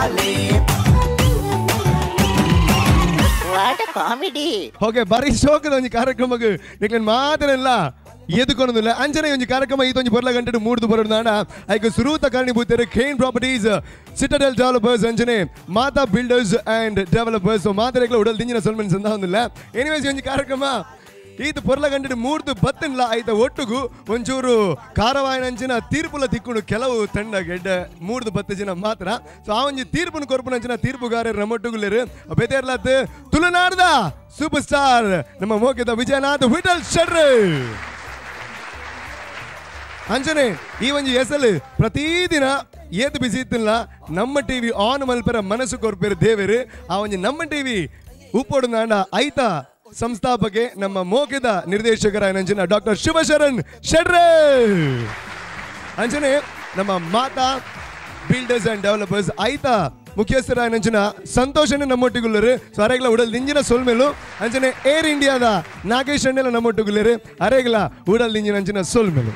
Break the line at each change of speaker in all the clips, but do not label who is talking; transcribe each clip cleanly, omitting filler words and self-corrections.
What a comedy.
Okay, ಬಾರಿ ಶೋಕದ ಒಂಜಿ ಕಾರ್ಯಕ್ರಮಕ್ಕೆ ನಿಕ್ಲೆನ್ ಮಾತ್ರ ಎದುಕೊನೊಂದುಲ್ಲ. ಅಂಚನೆ ಒಂಜಿ ಕಾರ್ಯಕ್ರಮ ಈತೊಂಜಿ ಪೊರ್ಲ ಗಂಟೆಡ್ ಮೂಡ್ದು ಬರೋಡು ಐಕ್ ಸುರೂತ ಕಾರಣೀಭೂತೆರ್ ಖೇನ್ ಪ್ರಾಪರ್ಟೀಸ್, ಸಿಟಡೆಲ್ ಡೆವಲಪರ್ಸ್, ಅಂಚನೆ ಮಾತಾ ಬಿಲ್ಡರ್ಸ್ ಅಂಡ್ ಡೆವಲಪರ್ಸ್. ಮಾತೆರೆಗ್ಲ ಉಡಲ್ ದಿಂಜಿನ ಸೊಲ್ಮೆನ್ ಸಂದಾವೊಂದುಲ್ಲ. ಎನಿವೇಸ್ ಒಂಜಿ ಕಾರ್ಯಕ್ರಮ ಈತ ಪೊರ್ಲ ಗಂಟೆಡ್ ಮೂಡ್ದು ಬತ್ತನ್ಲ ಐತ ಒಟ್ಟುಗು ಒಂಚೂರು ಕಾರವಾಯಿನಂಚಿನ ತೀರ್ಪುಲ ತಿಕ್ಕುಂಡು ಕೆಲವು ತಂಡ ಗೆಡ್ಡ ಮೂಡ್ದು ಬತ್ತ ಜನ ಮಾತ್ರ. ಸೊ ಆ ಒಂಜಿ ತೀರ್ಪುನು ಕೊರ್ಪುನಂಚಿನ ತೀರ್ಪುಗಾರರು ನಮ್ಮೊಟ್ಟುಗುಲ್ಲೆರ್ ಬೇತೆರ್ಲಾತ್ ತುಳುನಾಡ್ದ ಸೂಪರ್ ಸ್ಟಾರ್ ನಮ್ಮ ಮೋಕೆದ ವಿಜಯನಾಥ್ ವಿಠಲ್ ಶೆಟ್ರು. ಅಂಚನೆ ಈ ಒಂಜಿ ಎಸಲು ಪ್ರತಿದಿನ ಏತು ಬಿಸಿ ಇತ್ತಿಲ್ಲ ನಮ್ಮ ಟಿವಿ ಆನ್ ಮಲ್ಪೆರ ಮನಸ್ಸು ಕೊರ್ಪೆರು ದೇವರು. ಆ ಒಂಜಿ ನಮ್ಮ ಟಿವಿ ಉಪ್ಪೊಡು ನಾಡ ಐತ ಸಂಸ್ಥಾಪಕೆ ನಮ್ಮ ಮೋಕೆದ ನಿರ್ದೇಶಕರ ಅಂಚನ ಡಾಕ್ಟರ್ ಶಿವಶರಣ್ ಶೆಟ್ರೆ. ಅಂಚನೆ ನಮ್ಮ ಮಾತಾ ಬಿಲ್ಡರ್ಸ್ ಅಂಡ್ ಡೆವಲಪರ್ಸ್ ಐತ ಮುಖ್ಯಸ್ಥರ ಅಂಚಿನ ಸಂತೋಷನೇ ನಮ್ಮೊಟ್ಟಿಗುಲ್ಲರು. ಸೊ ಅರೆಗ್ಲ ಉಡಲ್ ದಿಂಜಿನ ಸೊಲ್ಮೆಲು. ಅಂಚನೆ ಏರ್ ಇಂಡಿಯಾದ ನಾಗೇಶ್ ಅಣ್ಣೆಲ್ಲ ನಮ್ಮೊಟ್ಟುಗುಲ್ಲರು, ಅರೆಗ್ಲ ಉಡಲ್ ದಿಂಜಿನ ಅಂಚಿನ ಸೊಲ್ಮೆಲು.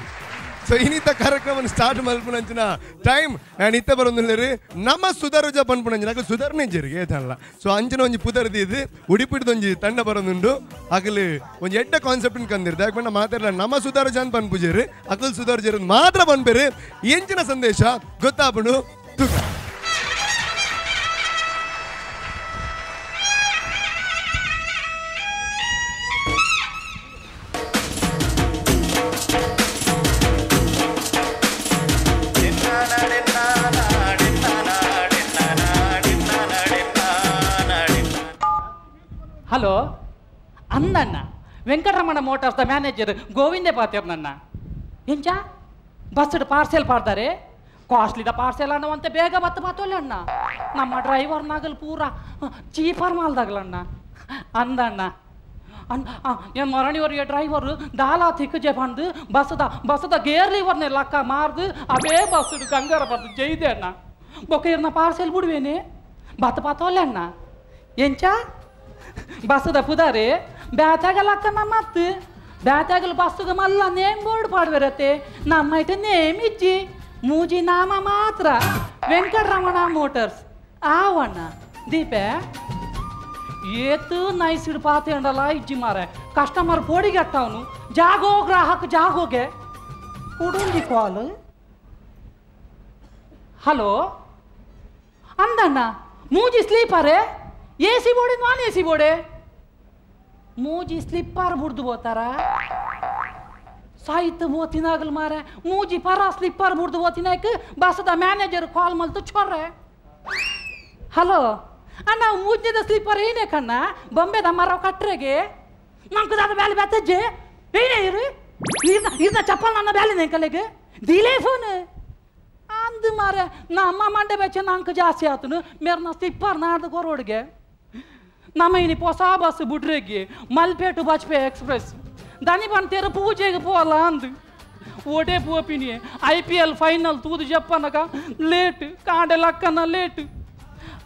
ಸೊ ಇನ್ನಿತ ಕಾರ್ಯಕ್ರಮ ಸ್ಟಾರ್ಟ್ ಮಲ್ಪುನಂಚಿನ ಟೈಮ್ ಆ್ಯಂಡ್ ಇತ್ತ ಬರೋದಿಲ್ಲರಿ ನಮ್ಮ ಸುಧರುಜ ಪನ್ಪುನಂಚಿನ ಅಕಲ್ ಸುಧರ್ನೆ ಜರಿಗೆ ಏತಲ್ಲ. ಸೊ ಅಂಚಿನ ಒಂಜಿ ಪುದರ್ದಿ ಇದು ಉಡಿಪಿಡ್ದೊಂಜಿ ತಂಡ ಬರೋದುಂಡು. ಅಕಲ್ ಒಂಜಿ ಎಡ್ಡ ಕಾನ್ಸೆಪ್ಟ್ ಕಂದಿರ್ದು ಯಾಕಂದ್ರೆ ಮಾತಾಡಲ್ಲ ನಮ್ಮ ಸುಧರುಜ ಅಂತ ಪನ್ಪುಜೇರು, ಅಕಲ್ ಸುಧರುಜರು ಮಾತ್ರ ಪನ್ಪೇರು. ಎಂಚಿನ ಸಂದೇಶ ಗೊತ್ತಾಪುಂಡು ತುಕ.
ಹಲೋ ಅಂದಣ್ಣ, ವೆಂಕಟರಮಣ ಮೋಟಾರ್ಸ್ the manager ಗೋವಿಂದೆ ಪಾತೇರ್ ನನ್ನ. ಎಂಚ ಬಸ್ ಪಾರ್ಸೆಲ್ ಪಾಡ್ತಾರೆ, ಕಾಸ್ಟ್ಲಿದ ಪಾರ್ಸೆಲ್ ಅನ್ನುವಂತೆ ಬೇಗ ಬತ್ತ ಮಾತೋಲ್ಲ ಅಣ್ಣ. ನಮ್ಮ ಡ್ರೈವರ್ ನಾಗಲ್ ಪೂರ ಚೀಪರ್ ಮಾಲ್ದಾಗಲಣ್ಣ ಅಂದಣ್ಣ. ಅನ್ ಮರಣಿವರಿಗೆ ಡ್ರೈವರು ದಾಲಾ ತಿಕ್ಕಜೆ ಬಂದು ಬಸ್ದ ಬಸ್ದ ಗೇರ್ಲಿವರ್ನೆ ಲಕ್ಕ ಮಾರ್ದು ಅವೇ ಬಸ್ ಗಂಗಾರ ಬರ್ದು ಜೈದೆ ಅಣ್ಣ. ಬೊಕ್ಕ ಇರ್ನ ಪಾರ್ಸೆಲ್ ಬಿಡುವೇನೆ ಬತ್ತ ಪಾತೋಲ್ಲ ಅಣ್ಣ. ಎಂಚ ಬಸ್ಸದ ಪುದಾರೆ ಬ್ಯಾತಾಗಲಕ್ಕ ನಮ್ಮತ್ತು ಬ್ಯಾತಾಗಲು ಬಸ್ಸುಗ ಮಲ್ಲ ನೇಮ್ ಬೋರ್ಡ್ ಪಾಡ್ಬೇರತ್ತೆ ನಮ್ಮೈಟ ನೇಮ್ ಇಜ್ಜಿ ಮೂಜಿ ನಾಮ ಮಾತ್ರ ವೆಂಕಟರಮಣ ಮೋಟರ್ಸ್ ಆವಣ್ಣ. ದೀಪೆ ಏತು ನೈಸಿಡ್ ಪಾತೇಂಡಲ್ಲ ಇಜ್ಜಿ ಮಾರೆ ಕಸ್ಟಮರ್ ಪೋಡಿಗೆಟ್ಟವನು ಜಾಗೋ ಗ್ರಾಹಕ ಜಾಗೋಗೆ ಕುಡುಂಜಿ ಕಾಲ್. ಹಲೋ ಅಂದಣ್ಣ, ಮೂಜಿ ಸ್ಲೀಪರೇ ಎ ಸಿ ಬೋಡೆ ನಾನ್ ಎ ಸಿ ಬೋಡೆ ಮೂಜಿ ಸ್ಲಿಪ್ಪರ್ ಬುಡ್ದು ಬೋತಾರ ಸಾಯ್ತು ಬೋತಿನಾಗಲ್ ಮಾರೆ ಮೂಜಿ ಪರ ಸ್ಲಿಪ್ಪರ್ ಬುಡ್ದು ಬೋತಿನಾಕ ಬಸ್ದ ಮ್ಯಾನೇಜರ್ ಕಾಲ್ ಮಲ್ತು ಚೊರ್ರೆ. ಹಲೋ ಅಣ್ಣ, ಮೂಜಿದ ಸ್ಲಿಪ್ಪರ್ ಏನೇ ಕಣ್ಣ ಬೊಂಬೆದ ಮರ ಕಟ್ರೆಗೆ ನಂಕದಾದ ಬ್ಯಾಲೆ ಬ್ಯಾತಜ್ಜೆ ಏನೇ ಇರು ಇರ್ನ ಚಪ್ಪಲ್ ನನ್ನ ಬ್ಯಾಲೆ ನೆಂಕಲೆಗೆ ದಿಲೇ ಫೋನ್ ಅಂದು ಮಾರೆ ನಮ್ಮ ಮಂಡೆ ಬೆಚ್ಚ ನಂಗೆ ಜಾಸ್ತಿ ಆತನು ಮೇರ್ನ ಸ್ಲಿಪ್ಪರ್ ನಾಡ್ದು ಕೊರೋಡ್ಗೆ. ನಮ್ಮ ಇನಿ ಹೊಸ ಬಸ್ ಬುಡ್ರೆಗೆ ಮಲ್ಪೇಟು ಬಜ್ಪೆ ಎಕ್ಸ್ಪ್ರೆಸ್ ದನಿ ಬಂತೇರು ಪೂಜೆಗೆ ಪೋಲ ಅಂದು ಓಟೇ ಪೋಪಿನಿ. I P L final ತೂದು ಜಪ್ಪನಕ ಲೇಟ್ ಕಾಂಡೆ ಲಕ್ಕನ ಲೇಟ್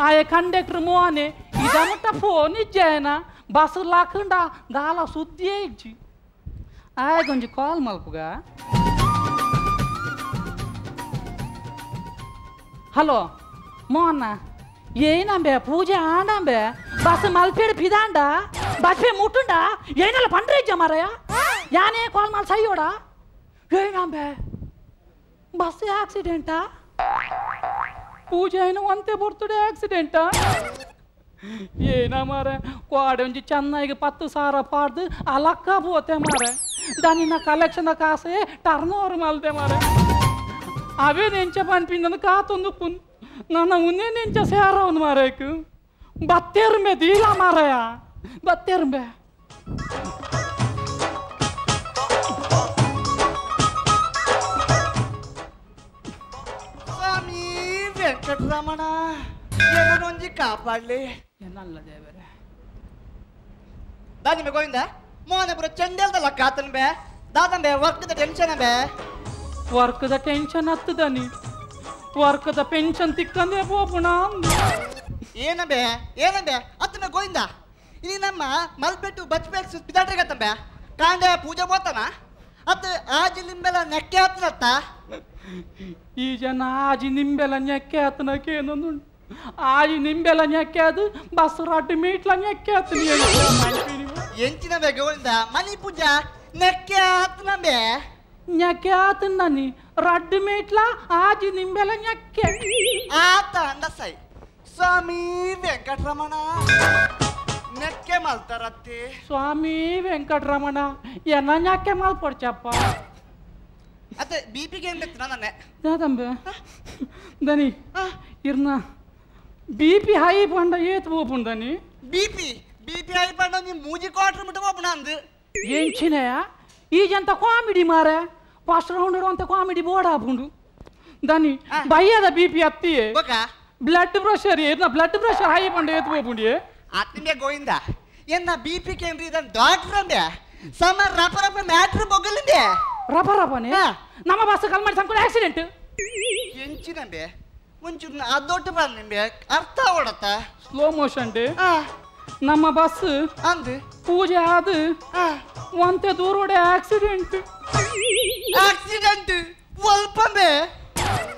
ಆಯ ಕಂಡಕ್ಟರ್ ಮೋನೆ ಇದಮಟ್ಟ ಫೋನ್ ಇಜ್ಜೇನ ಬಸ್ ಲಾಕಂಡ ದಾಲ ಸುದ್ದಿಯೇ ಇಜ್ಜಿ. ಆಯ ಗೊಂಜಿ ಕಾಲ್ ಮಲ್ಪುಗ. ಹಲೋ ಮೋಹನ, ಏನಂಬೆ ಪೂಜೆ ಆಂಡಂಬೆ ಬಸ್ ಮಲ್ಪೇಡು ಪಿದಾಂಡ ಬಸ್ಪೆ ಮುಟ್ಟುಂಡ ಏನೆಲ್ಲ ಪಂಡ್ರೆ ಇಜ್ಜ ಮಾರಾಯ ಯಾನೇ ಕಾಲ್ ಮಾಲ್ ಸೈಯೋಡ ಏನಂಬೆ ಬಸ್ ಆಕ್ಸಿಡೆಂಟಾ ಪೂಜೆ ಏನೋ ಅಂತೆ ಬರ್ತಡೆ ಆಕ್ಸಿಡೆಂಟಾ ಏನ ಮಾರೆ ಕೋಡೆ ಒಂಜಿ ಚೆನ್ನಾಗಿ 10,000 ಪಾಡ್ದು ಅಲಕ್ಕ ಪೋತೆ ಮಾರೆ ದಾನಿನ ಕಲೆಕ್ಷನ್ ಕಾಸೆ ಟರ್ನ್ ಓವರ್ ಮಲ್ತೆ ಮಾರೆ ಅವೇ ನೆಂಚ ಪನ್ಪಿಂದನು ಕಾತೊಂದು ಪುನ್ ನನ್ನ ಉನ್ನೇ ನೆಂಚ ಸೇರವನು ಮಾರಾಯ್ಕು ಬತ್ತೇರುಂಬೆ ದೀಲ ಮಾರಾಯ ಬತ್ತೇರುಂಬೆ.
ಸ್ವಾಮಿ ವೆಂಕಟರಮಣ ಏನೊಂಜಿ ಕಾಪಾಡ್ಲಿ
ಏನಲ್ಲ ದೇವರೇ
ದಾದಿಮೆ ಗೋವಿಂದ ಮೋಹನಪುರ ಚಂಡೇಲ್ದ ಲಕ್ಕ ಆತನ ಬೇ ದಾದಂಬೆ ವರ್ಕ್ದ ಟೆನ್ಷನ್ ಬೇ
ವರ್ಕ್ದ ಟೆನ್ಷನ್ ಹತ್ತದನಿ ವರ್ಕ್ದ ಪೆನ್ಷನ್ ತಿಕ್ಕಂದೇ ಪೋಪುಣ
ಏನಂಬೆ ಏನಂಬೆ ಅತ್ತನ ಗೋವಿಂದ ಇಲ್ಲಿ ನಮ್ಮ ಮಲ್ಪೆಟ್ಟು ಬಚ್ಬೇಕು ಬಿದಾಟ್ರಿಗತ್ತಂಬೆ ಕಾಂಡೆ ಪೂಜೆ ಬೋತಾನ ಅತ್ತ ಆಜಿ ನಿಂಬೆಲ್ಲ ನೆಕ್ಕೆ ಹತ್ತನತ್ತ
ಈ ಜನ ಆಜಿ ನಿಂಬೆಲ್ಲ ನೆಕ್ಕೆ ಹತ್ತನಕ್ಕೆ ಏನೊಂದು ಆಯಿ ನಿಂಬೆಲ್ಲ ನೆಕ್ಕಾದು ಬಸ್ ರಡ್ಡು ಮೀಟ್ಲ ನೆಕ್ಕಾತು
ಎಂಚಿನ ಬೇ ಗೋವಿಂದ ಮನಿ ಪೂಜಾ ನೆಕ್ಕೆ ಆತ್ನಂಬೆ
ನೆಕ್ಕೆ ಆತಂದಾನಿ ರಡ್ಡು ಮೀಟ್ಲ ಆಜಿ ನಿಂಬೆಲ್ಲ ನೆಕ್ಕೆ
ಆತ ಅಂದಸೈ ಸ್ವಾಮಿ ವೆಂಕಟರಮಣ ನೆಕ್ಕೆ ಮಲ್ತಾರತ್ತಿ
ಸ್ವಾಮಿ ವೆಂಕಟರಮಣ ಎನ್ನ ನೆಕ್ಕೆ ಮಲ್ಪಡ್ಚಪ್ಪ
ಅತ್ತೆ ಬಿ ಪಿಗೆ ಏನ್ ಬೇಕು ನಾನೇ
ದಾದಂಬೆ ದನಿ ಇರ್ನ B P high ಪಂಡ ಏತ್ ಪೋಪುಂಡನಿ
B P B P high ಪಂಡ ನೀ ಮೂಜಿ ಕ್ವಾರ್ಟರ್ ಮುಟ್ಟ ಪೋಪುಣ ಅಂದು
ಎಂಚಿನಯ ಈಜಂತ ಕಾಮಿಡಿ ಮಾರೆ ಫಸ್ಟ್ ರೌಂಡ್ ಅಂತ ಕಾಮಿಡಿ ಬೋರ್ಡ್ ಆಪುಂಡು ದನಿ ಬಯ್ಯದ ಬಿ ಪಿ ಅತ್ತಿಯೇ ಬ್ಲಡ್ ಪ್ರೆಷರ್ ಏನ blood pressure high ಪಂಡ ಏತ್ ಪೋಪುಂಡಿಯೇ
ಆತ್ಮೀಯ ಗೋವಿಂದ ಎನ್ನ ಬಿ ಪಿ ಕೇಂದ್ರ ಇದನ್ನ ಡಾಕ್ಟರ್ ಅಂದೆ ಸಮ ರಪ ರಪ ಮ್ಯಾಟ್ರ್ ಬೊಗಲಿಂದೆ
ರಪ ರಪನೆ ನಮ್ಮ ಬಸ್ ಕಲ್ ಮಾಡಿ ಸಂಕುಲ ಆಕ್ಸಿಡೆಂಟ್
ಎಂಚಿನಂಬೆ ಒಂಚೂರು ಅದೊಟ್ಟು ಬಂದಿಂಬೆ ಅರ್ಥ ಓಡತ್ತ
slow motion day ನಮ್ಮ ಬಸ್
ಅಂದು
ಪೂಜೆ ಆದು ಒಂತೆ ದೂರೋಡೆ ಆಕ್ಸಿಡೆಂಟ್
ಆಕ್ಸಿಡೆಂಟ್ ಒಲ್ಪಂಬೆ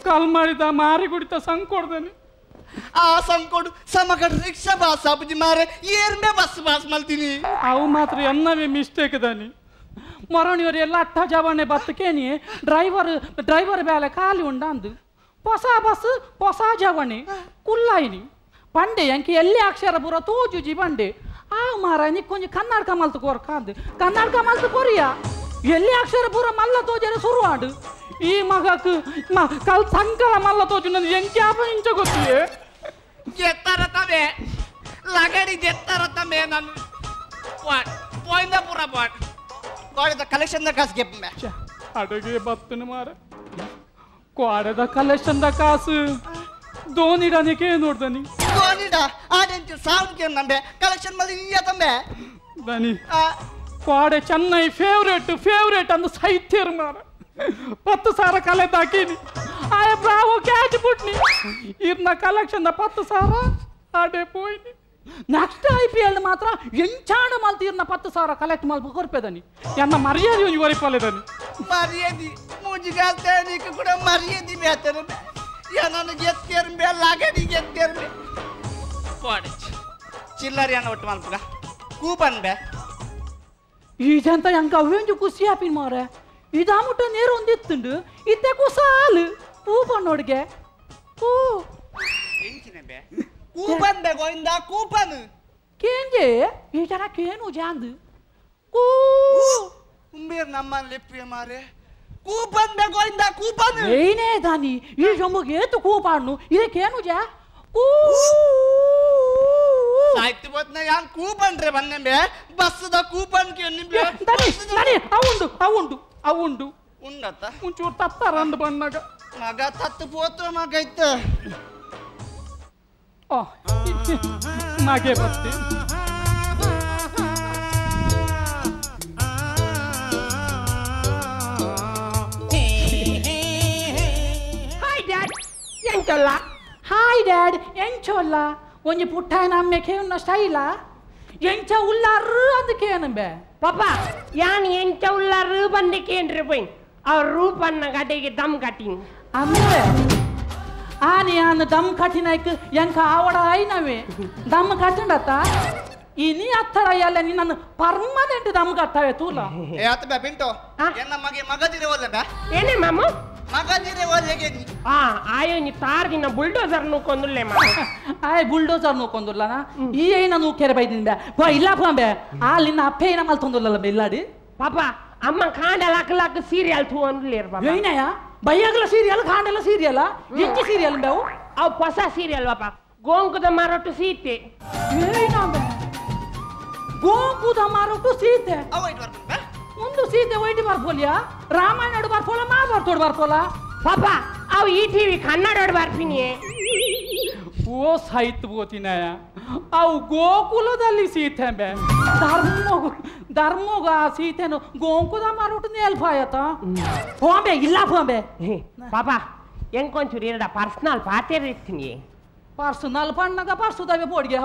ಕಲ್ ಮಾಡಿದ ಮಾರಿ ಕುಡಿತ ಸಂಕೊಡ್ದಾನೆ
ಆ ಸಂಕೊಡು ಸಮಗಡ ರಿಕ್ಷಾ ಬಾಸ್ ಅಬುಜಿ ಮಾರೆ ಏರ್ಮೆ ಬಸ್ ಬಾಸ್ ಮಲ್ತೀನಿ
ಅವು ಮಾತ್ರ ಎನ್ನವೇ ಮಿಸ್ಟೇಕ್ ದಾನಿ ಮೊರಣಿಯವರು ಎಲ್ಲ ಅಟ್ಟ ಜವಾನೆ ಬತ್ತಕೇನಿ ಡ್ರೈವರ್ ಡ್ರೈವರ್ ಬೇಲೆ ಖಾಲಿ ಉಂಡ ಅಂದು ಹೊಸ ಬಸ್ ಹೊಸ ಜವಣಿ ಕುಲ್ಲಾಯಿನಿ ಪಂಡೆ ಎಂಕೆ ಎಲ್ಲಿ ಅಕ್ಷರ ಪೂರ ತೋಜುಜಿ ಬಂಡೆ ಆ ಮಾರ ನೀ ಕೊಂಚ ಕನ್ನಡಕ ಮಲ್ತು ಕೊರ್ಕ ಅಂದು ಕನ್ನಡಕ ಮಲ್ತು ಕೊರಿಯ ಎಲ್ಲಿ ಅಕ್ಷರ ಪೂರ ಮಲ್ಲ ತೋಜರೆ ಶುರುವಾಡು ಈ ಮಗಕ್ಕೆ ಕಲ್ ಸಂಕಲ ಮಲ್ಲ ತೋಜು ನನ್ನ ಎಂಕೆ ಆಪ ಇಂಚ ಗೊತ್ತಿಯೇ
ಗೆತ್ತಾರ ತಮೆ ಲಗಡಿ ಗೆತ್ತಾರ ತಮೆ ನಾನು ಪೋಯಿಂದ ಪೂರ ಪಾಟ್ ಕೋಡಿದ ಕಲೆಕ್ಷನ್ the ಕಾಸು ಗೆಪ್ಪೆ
ಅಡುಗೆ ಬತ್ತನ ಮಾರ ಕೋಡದ ಕಲೆಕ್ಷನ್ the ಕಾಸು ಧೋನಿಡನಿಕೆ ನೋಡ್ದನಿ
ಧೋನಿಡ ಆಡೆಂಚು ಸೌಂಡ್ ಕೇಮ್ ನಂಬೆ ಕಲೆಕ್ಷನ್ ಮಲ್ಲಿ ಈಯ ತಂಬೆ
ದನಿ ಕೋಡೆ ಚೆನ್ನೈ ಫೇವರೇಟ್ ಫೇವರೇಟ್ ಅಂದು ಸೈತ್ಯರ್ ಮಾರ 10,000 ಕಲೆ ತಾಕೀನಿ ಆಯ ಬ್ರಾವೋ ಕ್ಯಾಚ್ ಬುಟ್ನಿ ಇರ್ನ collection the 10,000 ಆಡೆ ಪೋಯ್ನಿ next I P L ಮಾತ್ರ ಎಂಚಾಣ ಮಲ್ತೀರ್ನ 10,000 ಕಲೆಕ್ಟ್ ಮಲ್ಪ ಕೊರ್ಪೆದನಿ ಎನ್ನ ಮರ್ಯಾದೆ ಒಂಜಿ ಒರಿಪಲೆದನಿ
ಮರ್ಯಾದೆ ಮೂಜಿಗಾಲ್ತೆ ನೀಕು ಕೂಡ ಮರ್ಯಾದೆ ಬೇತನ ಏನನ್ನು ಗೆತ್ತೇರ್ ಬೇ ಲಾಗಡಿ ಗೆತ್ತೇರ್ ಬೇ ಕೋಡೆ ಚಿಲ್ಲರಿ ಅನ್ನ ಒಟ್ಟು ಮಲ್ಪಗ ಕೂಪನ್ ಬೇ
ಈಜಂತ ಎಂಕ ಅವೆಂಜು ಖುಷಿ ಆಪಿನ ಮಾರೆ ಇದಾಮುಟ್ಟ ನೀರು ಒಂದಿತ್ತುಂಡು ಇತ್ತೆ ಕುಸಾಲು ಪೂ ಪಣ್ಣೋಡಿಗೆ ಪೂ
ಎಂಚಿನ ಬೇ ಕೂಪನ್ ಬೇ ಗೋವಿಂದ ಕೂಪನ್
ಕೇಂಜೆ ಈ ಜನ ಕೇನು ಜಾಂದು ಕೂ
ಉಂಬೇರ್ ನಮ್ಮ ಲೆಪ್ಪೆ ಮಾರೆ ಕೂಪನ್ ಬೇ ಗೋವಿಂದ ಕೂಪನ್
ಏನೇ ದಾನಿ ಈ ಜೊಂಬಗೆ ಏತು ಕೂಪಾಣ್ಣು ಇದೆ ಕೇನು ಜಾ ಕೂ
ಸಾಯ್ತು ಬೋತ್ನ ಯಾನ್ ಕೂಪನ್ ರೇ ಬಂದೆ ಬಸ್ಸದ ಕೂಪನ್ ಕೇನು ಬೇ
ದಾನಿ ದಾನಿ ಅವುಂಡು ಅವುಂಡು ಅವುಂಡು
ಉಂಡತ್ತ
ಒಂಚೂರು ತತ್ತಾರ ಅಂದು ಬಣ್ಣಗ
ಮಗ ತತ್ತು ಪೋತು ಮಗ ಇತ್ತ
ಓ ಮಗೆ ಬರ್ತಿ ಹಾಯ್ ಡ್ಯಾಡ್ ಎಂಚೊಲ್ಲ ಹಾಯ್ ಡ್ಯಾಡ್ ಎಂಚೊಲ್ಲ ಒಂಜಿ ಪುಟ್ಟಾಯನ ಅಮ್ಮೆ ಕೇವನ್ನ ಸ್ಟೈಲ ಎಂಚ ಉಲ್ಲಾರು ಅದಕ್ಕೆ ಏನಂಬೆ
ಪಾಪ ಯಾನ್ ಎಂಚ ಉಲ್ಲಾರು ಬಂದಕ್ಕೆ ಏನ್ರಿ ಪೋಯ್ ಅವ್ರ ರೂಪನ್ನ ಗಡೆಗೆ ದಮ್ ಕಟ್ಟಿಂಗ್
ಅಮ್ಮೆ ಆನಿ ಆನ ದಮ್ ಕಟ್ಟಿನಾಯ್ಕ ಎಂಕ ಆವಡ ಆಯ್ನವೇ ದಮ್ ಕಟ್ಟಿಂಡತ್ತ ಇನಿ ಅತ್ತರ ಎಲ್ಲ ನಿನ್ನನ್ನು ಪರ್ಮನೆಂಟ್ ದಮ್ ಕಟ್ಟವೆ ತೂಲ
ಏ ಆತ ಬೇ ಪಿಂಟೋ ಎನ್ನ ಮಗೆ ಮಗದಿರೆ ಓಲೆ ಬೇ
ಏನೇ ಮಾಮು
ಮಗದಿರೆ ಓಲೆಗೆ ನೀ
ಆ ಆಯೋ ನೀ ತಾರ್ ದಿನ ಬುಲ್ಡೋಸರ್ ನೂಕೊಂದುಲ್ಲೆ ಮಾಮ
ಆಯ್ ಬುಲ್ಡೋಸರ್ ನೂಕೊಂದುಲ್ಲನ ಈ ಐನ ನೂಕೆರೆ ಬೈದಿನ ಬೇ ಪೋ ಇಲ್ಲ ಪೋಂಬೆ ಆ ನಿನ್ನ ಅಪ್ಪೆ ಏನ ಮಲ್ತೊಂದುಲ್ಲಲ್ಲ ಬೆ ಇಲ್ಲಾಡಿ
ಪಾಪ ಅಮ್ಮ ಕಾಂಡ lock lock serial ಥೂ ಅಂದ್ಲೇರ್ ಪಾಪ
ಏನಯ್ಯ ಬೈಯಾಗಲ ಸೀರಿಯಲ್ ಕಾಂಡಲ ಸೀರಿಯಲ್ ಎಂಚಿ ಸೀರಿಯಲ್ ಬೇವು
ಅವು ಹೊಸ ಸೀರಿಯಲ್ ಪಾಪ ಗೋಂಕುದ ಮಾರೋಟು ಸೀತೆ
ಏನಂಬೆ ಗೋಂಕುದ ಮಾರೋಟು ಸೀತೆ
ಅವ it ಬರ್ಪುಂಬೆ
ಒಂದು ಸೀತೆ ವೈಟಿ ಬರ್ಪೋಲಿಯಾ ರಾಮಾಯಣ ಬರ್ಪೋಲ ಮಹಾಭಾರತ ಬರ್ಪೋಲ
ಪಾಪ ಅವು ಈ ಟಿವಿ ಕನ್ನಡ ಬರ್ತೀನಿ
ಓ ಸಾಯ್ತು ಬೋತಿನಾಯ ಅವು ಗೋಕುಲದಲ್ಲಿ ಸೀತೆ ಬೆ ಧರ್ಮಗು ಧರ್ಮಗ ಆ ಸೀತೆನು ಗೋಂಕುದ ಮಾರೋಟು ನೇಲ್ಪಾಯತ ಫೋಂಬೆ ಇಲ್ಲ ಫೋಂಬೆ
ಪಾಪ ಎಂಕೊಂಚೂರು ಇರಡ ಪರ್ಸನಲ್ ಪಾತೇರ್ ಇರ್ತೀನಿ
ಪರ್ಸನಲ್ ಪಣ್ಣಗ ಪರ್ಸುದವೆ ಬೋಡಿಗೆ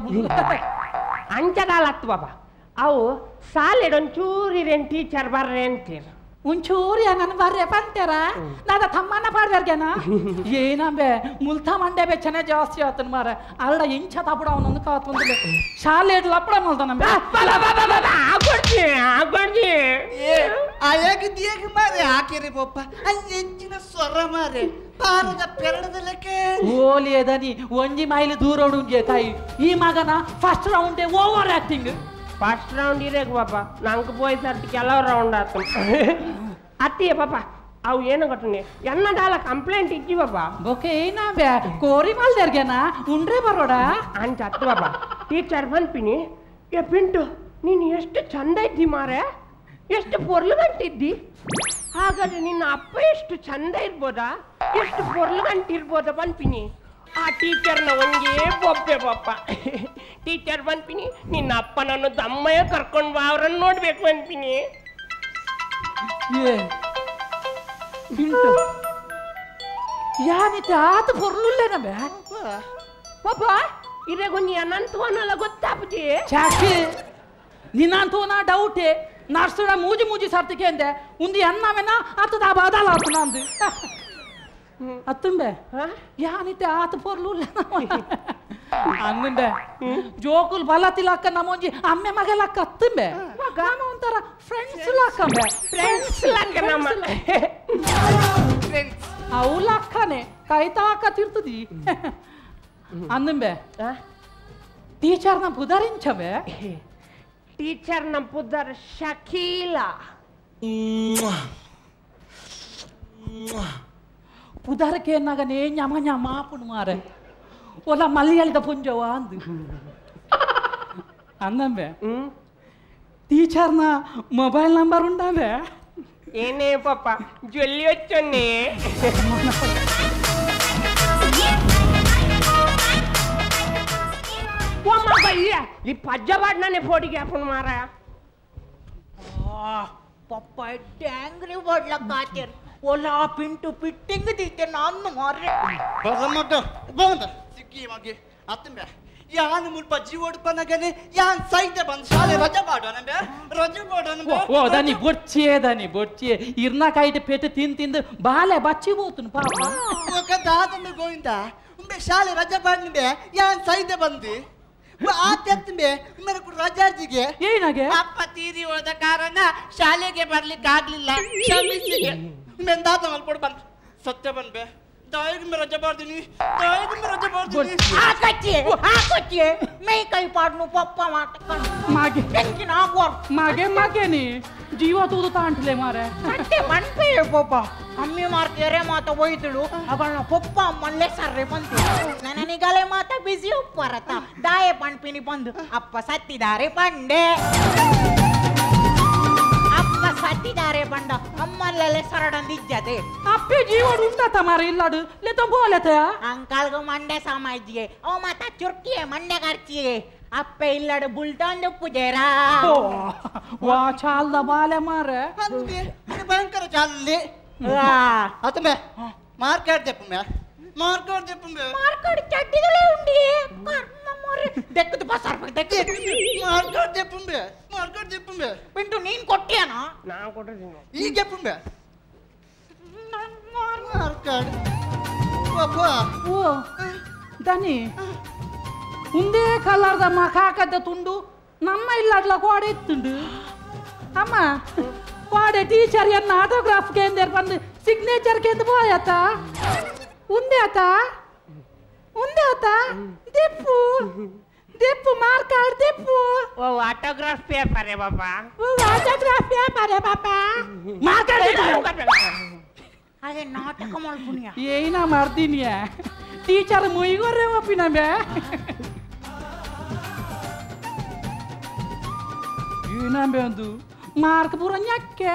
ಅಂಚದಾಲತ್ತು ಪಾಪ ಅವು ಸಾಲೆಡ್ ಒಂಚೂರು ಇರೇನು ಟೀಚರ್ ಬರ್ರೆ ಅಂತೀರ
ಒಂಚೂರು ನನ್ನ ಬರ್ರೆ ಪಂತಾರ ನಾದ ತಮ್ಮನ್ನ ಪಾಡ್ಬೇರ್ಗೇನ ಏನಂಬೆ ಮುಲ್ತಾ ಮಂಡೆ ಬೆಚ್ಚನೆ ಜಾಸ್ತಿ ಆತನ ಮಾರ ಅಲ್ಲ ಇಂಚ ತಪಡ ಅವನೊಂದು ಕಾತೊಂದಿಲ್ಲ ಶಾಲೆ ಲಪ್ಪಡ ಮಲ್ತಾನಂಬೆ
ಮಾರೆ ಹಾಕಿರಿ ಪಪ್ಪ ಅಲ್ಲಿ ಎಂಚಿನ ಸ್ವರ ಮಾರೆ ಪಾರದ ಪೆರಡದಲಕ್ಕೆ
ಓಲಿಯದನಿ ಒಂಜಿ ಮೈಲ್ ದೂರ ಉಂಜೆ ತಾಯಿ ಈ ಮಗನ first round over acting
first round ಇರೇಗ ಪಾಪ ನಂಗೆ ಪೋಯ್ ಸರ್ತಿ ಕೆಲವು ರೌಂಡ್ ಆತು ಅತ್ತಿಯ ಪಾಪ ಅವು ಏನು ಕಟ್ಟನೆ ಎನ್ನ ಡಾಲ ಕಂಪ್ಲೇಂಟ್ ಇಜ್ಜಿ ಪಾಪ
ಬೊಕೆ ಏನಾ ಬ್ಯಾ ಕೋರಿ ಮಾಲ್ದರ್ಗೆನಾ ಉಂಡ್ರೆ ಬರೋಡ
ಅಂಚ ಅತ್ತು ಪಾಪ ಟೀಚರ್ ಬಂದ್ಪಿನಿ ಏ ಪಿಂಟು ನೀನು ಎಷ್ಟು ಚಂದ ಇದ್ದಿ ಮಾರೆ ಎಷ್ಟು ಪೊರ್ಲುಗಂಟಿದ್ದಿ ಹಾಗಾದ್ರೆ ನಿನ್ನ ಅಪ್ಪ ಎಷ್ಟು ಚಂದ ಇರ್ಬೋದಾ ಎಷ್ಟು ಪೊರ್ಲುಗಂಟಿರ್ಬೋದಾ ಬಂದ್ಪಿನಿ ಆ ಟೀಚರ್ನ ಒಂದೇ ಬೊಬ್ಬೆ ಬಪ್ಪ ಟೀಚರ್ ಬಂದ್ಪಿನಿ ನಿನ್ನ ಅಪ್ಪನನ್ನು ದಮ್ಮಯ್ಯ ಕರ್ಕೊಂಡು ಬಾ ಅವರನ್ನು ನೋಡ್ಬೇಕು ಅಂತೀನಿ
ಏ ಪಿಂಟು ಯಾನಿತ ಆತ ಪೊರ್ಲುಲ್ಲೇನ ಬೇ
ಪಾಪ ಇರೇಗೊಂದು ಅನಂತವನಲ್ಲ ಗೊತ್ತಾಪುಜಿ
ಚಾಕಿ ನಿನ್ನಂತೂ ನಾ ಡೌಟೆ ನರ್ಸುಡ ಮೂಜಿ ಮೂಜಿ ಸರ್ತಿಕೆ ಅಂದೆ ಉಂದು ಎನ್ನವೆನ ಆತದ ಆ ಬಾದಾಲ ಆತು ನಂದು ಅತ್ತುಂಬೆ ಯಾನಿತೆ ಆತ ಪೊರ್ಲು ಅಂದುಂಬೆ ಜೋಕುಲ್ ಬಲತಿಲಕ್ಕ ನಮ್ಮೊಂಜಿ ಅಮ್ಮೆ ಮಗಲಕ್ಕ ಅತ್ತುಂಬೆ ನಮ್ಮ ಒಂಥರ ಫ್ರೆಂಡ್ಸ್ ಲಕ್ಕಂಬೆ
ಫ್ರೆಂಡ್ಸ್ ಲಕ್ಕ ನಮ್ಮ
ಅವು ಲಕ್ಕನೆ ಕೈತಾಕ ತಿರ್ತದಿ ಅಂದುಂಬೆ ಟೀಚರ್ ನಮ್ಮ ಪುದರಿಂಚಬೆ
ಟೀಚರ್ ನಮ್ಮ ಪುದರ್ ಶಕೀಲಾ
ಪುದರ್ಕೆ ನಗನೇ ಞಮ ಞಮ ಆಪುಣು ಮಾರೆ ಓಲ ಮಲಯಾಳಿದ ಪುಂಜವ ಅಂದು ಅಂದಂಬೆ ಟೀಚರ್ನ ಮೊಬೈಲ್ ನಂಬರ್ ಉಂಡಾಬೆ
ಏನೇ ಪಾಪ ಜೊಲ್ಲಿ వచ్చొన్నే ಈ ಪಜ್ಜ ಬಾಡ್ನೇ ಫೋಟಿಗೆ ಹಾಕೊಂಡು ಮಾರ
ಪಪ್ಪ ಡ್ಯಾಂಗ್ರಿ ಬಾಡ್ಲಕ್ಕ ಆತೇರ್ ಓಲಾ ಪಿಂಟು ಪಿಟ್ಟಿಂಗ್ ದೀತೆ ನಾನು ಮಾರ್ರೆ
ಬರಮಟ ಬಂದ ಸಿಕ್ಕಿ ಮಗೆ ಅತ್ತಂಬೆ ಯಾನ್ ಮುಲ್ಪ ಜೀವೋಡ್ಪನಗನೆ ಯಾನ್ ಸೈತೆ ಬಂದ ಶಾಲೆ ರಜೆ ಮಾಡೋಣಂಬೆ ರಜೆ ಮಾಡೋಣಂಬೆ
ಓ ದನಿ ಬೊಡ್ಚಿಯೇ ದನಿ ಬೊಡ್ಚಿಯೇ ಇರ್ನ ಕಾಯಿಟ ಪೆಟ್ಟು ತಿಂದು ತಿಂದು ಬಾಲೆ ಬಚ್ಚಿ ಬೋತುನು ಪಾಪ
ఒక ದಾದಂಬೆ ಗೋವಿಂದ ಉಂಬೆ ಶಾಲೆ ರಜೆ ಬಾಡ್ನಿಂಬೆ ಯಾನ್ ಸೈತೆ ಬಂದಿ ಆತ್ಯಂಬೆ ಉಮ್ಮೆರೆ ಕೂಡ ರಜಾಜಿಗೆ
ಏನಾಗೆ
ಅಪ್ಪ ತೀರಿ ಹೋದ ಕಾರಣ ಶಾಲೆಗೆ ಬರ್ಲಿಕ್ಕೆ ಆಗ್ಲಿಲ್ಲ ಕ್ಷಮಿಸಿಗೆ ಮೆಂದಾದ ಮಲ್ಪೊಡು ಬಂದ್ ಸತ್ಯ ಬಂದ್ಬೆ ದಾಯಿಗೆ ರಜೆ ಬಾರ್ದಿನಿ ದಾಯಿಗೆ ರಜೆ ಬಾರ್ದಿನಿ
ಆಕಚ್ಚಿ ಆಕಚ್ಚಿ ಮೈ ಕೈ ಪಾಡ್ನು ಪಪ್ಪ ಮಾತಕೊಂಡು
ಮಾಗೆ
ಟೆನ್ಷನ್ ಆಗುವ
ಮಾಗೆ ಮಾಗೇನಿ ಜೀವ ತೂದು ತಾಂಟ್ಲೆ ಮಾರೆ
ಸತ್ಯ ಮನ್ಪೇ ಪಪ್ಪ ಅಮ್ಮಿ ಮಾರ್ಕೇರೆ ಮಾತ ಹೋಯ್ತಳು ಅವಳ ಪಪ್ಪ ಅಮ್ಮಲ್ಲೇ ಸರ್ರೆ ಬಂತು ನನನಿಗಲೆ ಮಾತ ಬಿಸಿ ಉಪ್ಪರತ ದಾಯೆ ಪಣ್ಪಿನಿ ಬಂದು ಅಪ್ಪ ಸತ್ತಿದ್ದಾರೆ ಪಂಡೆ ಅಪ್ಪ ಸತ್ತಿದ್ದಾರೆ ಬಂಡ ಅಮ್ಮಲ್ಲೇ ಸರಡಂದಿಜ್ಜದೆ
ಅಪ್ಪೆ ಜೀವ ಉಂಟಾತ ಮಾರ ಇಲ್ಲಾಡು ಲೇತ ಬೋಲತ
ಅಂಕಾಲ್ಗ ಮಂಡೆ ಸಾಮಾಜಿಗೆ ಓ ಮಾತ ಚುರ್ಕಿಯೇ ಮಂಡೆ ಖರ್ಚಿಯೇ ಅಪ್ಪೆ ಇಲ್ಲಡು ಬುಲ್ತೊಂದು ಪೂಜೇರಾ
ವಾ ಚಾಲ್ದ ಬಾಲೆ ಮಾರೆ
ಭಯಂಕರ ಚಾಲಿ ಅತ್ತಂಬೆ ಮಾರ್ಕೆಟ್ ದೆಪ್ಪಂಬೆ ಮಾರ್ಕೆಟ್ ದೆಪ್ಪಂಬೆ
ಮಾರ್ಕೆಟ್ ಚಡ್ಡಿದಲೇ ಉಂಡಿ ಕರ್ಮ ಮೋರೆ ದೆಕ್ಕದು ಬಸಾರ್ ದೆಕ್ಕ
ಮಾರ್ಕೆಟ್ ದೆಪ್ಪಂಬೆ ಮಾರ್ಕೆಟ್ ದೆಪ್ಪಂಬೆ
ಪಿಂಟು ನೀನ್ ಕೊಟ್ಟಿಯಾನ
ನಾ ಕೊಟ್ಟಿದ್ದೀನಿ
ಈಗ ದೆಪ್ಪಂಬೆ ಮಾರ್ಕೆಟ್ ಪಾಪ
ಓ ದನಿ ಉಂದೇ ಕಲರ್ದ ಮಕಾಕದ ತುಂಡು ನಮ್ಮ ಇಲ್ಲಡ್ಲ ಕೋಡೆ ಇತ್ತುಂಡು ಅಮ್ಮ ಕೋಡೆ ಟೀಚರ್ ಎನ್ನ ಆಟೋಗ್ರಾಫ್ ಕೇಂದ್ರ ಬಂದು ಸಿಗ್ನೇಚರ್ ಕೇಂದ್ರ ಪೋಯತ ಉಂದೆ ಆತ ಉಂದೆ ಆತ ದೆಪ್ಪು ದೆಪ್ಪು ಮಾರ್ಕಾಡ್ ದೆಪ್ಪು
ಓ ಆಟೋಗ್ರಾಫ್ ಪೇಪರ್ ಬಾಬಾ
ಓ ಆಟೋಗ್ರಾಫ್ ಪೇಪರ್ ಬಾಬಾ ಮಾರ್ಕಾಡ್
ಅದೇ ನಾಟಕ ಮಾಡ್ಪುಣಿಯ
ಏನ ಮಾಡ್ತೀನಿ ಟೀಚರ್ ಮುಯ್ಗೊರ್ರೆ ಒಪ್ಪಿನ ಬೇ ಏನಂಬೆ ಒಂದು ಮಾರ್ಕ್ ಪೂರ ñಕ್ಕೆ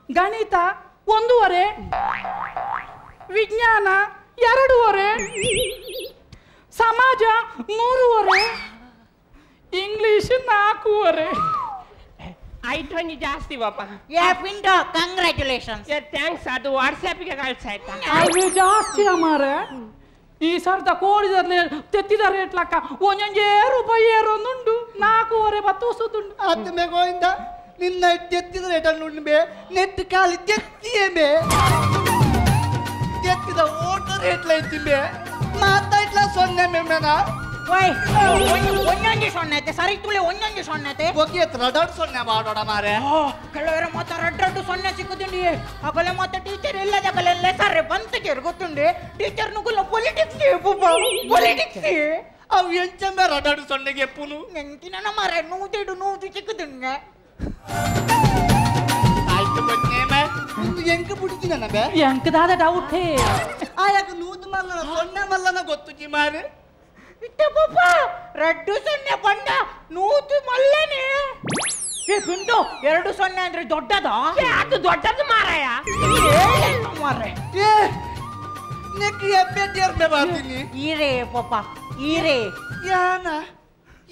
ಗಣಿತ 1.5 ವಿಜ್ಞಾನ 2.5 ಸಮಾಜ 3.5 ಇಂಗ್ಲಿಷ್ 4.5
ಆಯ್ತು ಹಂಗೆ ಜಾಸ್ತಿ ಬಾಪ
ಏ ಪಿಂಟು ಕಂಗ್ರ್ಯಾಚುಲೇಷನ್ಸ್
ಏ thanks ಅದು ವಾಟ್ಸ್ಆ್ಯಪ್ಗೆ ಕಳ್ಸಾಯ್ತಾ
ಅದು ಜಾಸ್ತಿ ಮಾರೆ ಈ ಸರ್ತ ಕೋಡಿದ ತೆತ್ತಿದ ರೇಟ್ ಲಕ್ಕ ಒಂದೊಂದೇ ರೂಪಾಯಿ ಏರೊಂದುಂಡು 4.5 ಬತ್ತೂಸುದುಂಡು
ಆತ್ಮೆ ಗೋವಿಂದ ನಿನ್ನ ತೆತ್ತಿದ ರೇಟ್ ಉಂಡು ನೆಟ್ ಖಾಲಿ ತೆತ್ತಿಯೇ ಬೇ ತೆತ್ತಿದ ಓಟ ರೇಟ್ ಲೈತಿಂಬೆ ಮಾತಾಡ್ಲ ಸೊನ್ನೆ ಮೇಮೇನ
ಓಯ್ ಒಂದೊಂದು ಸೊನ್ನೆ ಐತೆ ಸರಿ ತುಳಿ ಒಂದೊಂದು ಸೊನ್ನೆ ಐತೆ
ಒಕ್ಕೆ ರಡಡ್ ಸೊನ್ನೆ ಬಾಡೋಡ ಮಾರೆ
ಕೆಲವರ ಮಾತ ರಡ್ರಡ್ಡು ಸೊನ್ನೆ ಸಿಕ್ಕುದುಂಡಿ ಅಗಲೆ ಮಾತ ಟೀಚರ್ ಇಲ್ಲದಗಲೆಲ್ಲ ಸರ್ ಬಂತಗೆ ಗೊತ್ತುಂಡಿ ಟೀಚರ್ ನುಗುಲ ಪೊಲಿಟಿಕ್ಸ್ ಪೊಲಿಟಿಕ್ಸ್
ಅವು ಎಂಚಂಬೆ ರಡಡು ಸೊನ್ನೆಗೆ ಎಪ್ಪುನು
ಎಂತಿನ ಮಾರೆ ನೂತಿಡು ನೂತು ಸಿಕ್ಕುದುಂಡೆ
ಆಯ್ತು ಬನ್ನೇಮೆ ಒಂದು ಎಂಕ ಬಿಡ್ತೀನ ಬೆ
ಎಂಕದಾದ ಡೌಟ್ ಹೇ
ಆಯಾಕ ನೂತು ಮಲ್ಲನ ಸೊನ್ನೆ ಮಲ್ಲನ ಗೊತ್ತುಜಿ ಮಾರೆ
ಇಟ್ಟ ಪಪ್ಪ ರಡ್ಡು ಸೊನ್ನೆ ಬಂಡ ನೂತು ಮಲ್ಲನೆ ಏ ಪಿಂಟು 2 ಸೊನ್ನೆ ಅಂದ್ರೆ ದೊಡ್ಡದಾ
ಅದು ದೊಡ್ಡದು ಮಾರಾಯ
ಮಾರೆ
ಏ ನೆಕ್ ಎಬ್ಬೆ ದೇರ್ಮೆ ಬಾತೀನಿ
ಈರೇ ಪಪ್ಪ ಈರೇ
ಯಾನ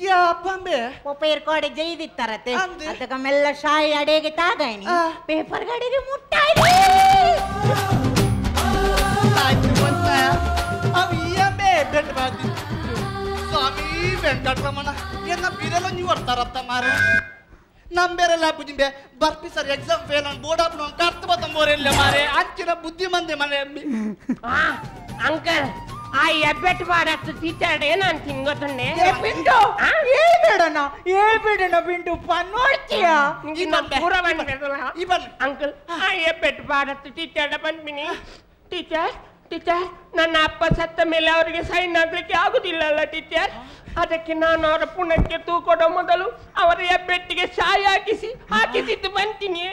ಯಾಪಂಬೆ
ಪಪ್ಪ ಇರ್ಕೋಡೆ ಜೈದಿತ್ತಾರತೆ ಅದಕ್ಕ ಮೆಲ್ಲ ಶಾಯಿ ಅಡೆಗೆ ತಾಗಾಯ್ನಿ ಪೇಪರ್ ಗಾಡಿಗೆ ಮುಟ್ಟಾಯಿ
ಆಯ್ತು ಬಂತ ಅವು ಈಯಂಬೆ ಎಬ್ಬೆಟ್ ಬಾತೀನಿ ಸ್ವಾಮಿ ವೆಂಕಟರಮಣ ಎನ್ನ ಬಿರಲ ನೀವು ಬರ್ತಾರತ್ತ ಮಾರೆ ನಮ್ಮ ಬೇರೆ ಲಾಪುಜಿಂಬೆ ಬರ್ಪಿ ಸರ್ ಎಕ್ಸಾಮ್ ಫೇಲ್ ಅನ್ ಬೋರ್ಡ್ ಆಪ್ ನಾವು ಕರ್ತ ಬತ್ತಂಬೋರೆಲ್ಲ ಮಾರೆ ಅಂಚಿನ ಬುದ್ಧಿ ಮಂದೆ ಮನೆ
ಅಂಕಲ್ ಆ ಎಬ್ಬೆಟ್ ಮಾಡತ್ತು ಟೀಚರ್ ಏನಂತೀನಿ ಗೊತ್ತುಂಡೆ
ಪಿಂಟು ಹೇಳ್ಬೇಡಣ ಹೇಳ್ಬೇಡಣ ಪಿಂಟು ನೋಡ್ತೀಯ
ಪೂರ ಅಂಕಲ್ ಆ ಎಬ್ಬೆಟ್ ಮಾಡತ್ತು ಟೀಚರ್ ಬಂದ್ಬಿನಿ ಟೀಚರ್ ಟೀಚರ್ ನನ್ನ ಅಪ್ಪ ಸತ್ತ ಮೇಲೆ ಅವರಿಗೆ ಸೈನ್ ಹಾಕ್ಲಿಕ್ಕೆ ಆಗುದಿಲ್ಲಲ್ಲ ಟೀಚರ್ ಅದಕ್ಕೆ ನಾನು ಅವರ ಪುಣಕ್ಕೆ ತೂಕೊಡೋ ಮೊದಲು ಅವರ ಹೆಬ್ಬೆಟ್ಟಿಗೆ ಶಾಯಿ ಹಾಕಿಸಿ ಹಾಕಿಸಿದ್ದು ಬಂತೀನಿ